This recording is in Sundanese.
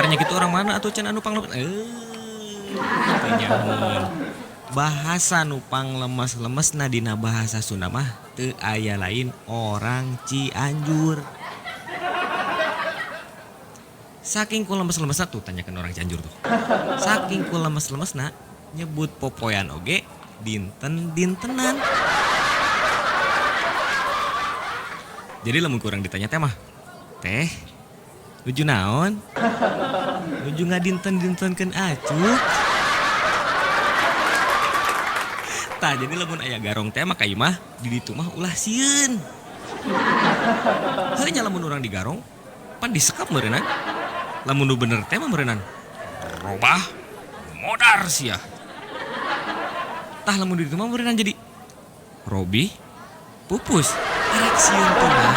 Karnya gitu orang mana atuh cenah anu panglemes? Teu nyahoeun. Bahasa nu panglemes-lemesna dina bahasa Sunda mah teu aya lain orang Cianjur. Saking ku lemes-lemesna tuh tanyakan orang Cianjur tuh. Saking ku lemes-lemesna nyebut popoean oge dinten-dintenan. Jadi lamun kurang ditanya teh mah, teh nuju naon? Nuju ngadinten-dintenkeun acuk. Tah jadi lamun aya garong teh mah ka imah di ditu mah ulah sieun. Heuh nya lamun urang digarong pan disekap meureunnan. Lamun nu bener teh mah meureunnan robah modar sia. Tah lamun di ditu mah meureunnan jadi Robi pupus. Arek sieun teh mana?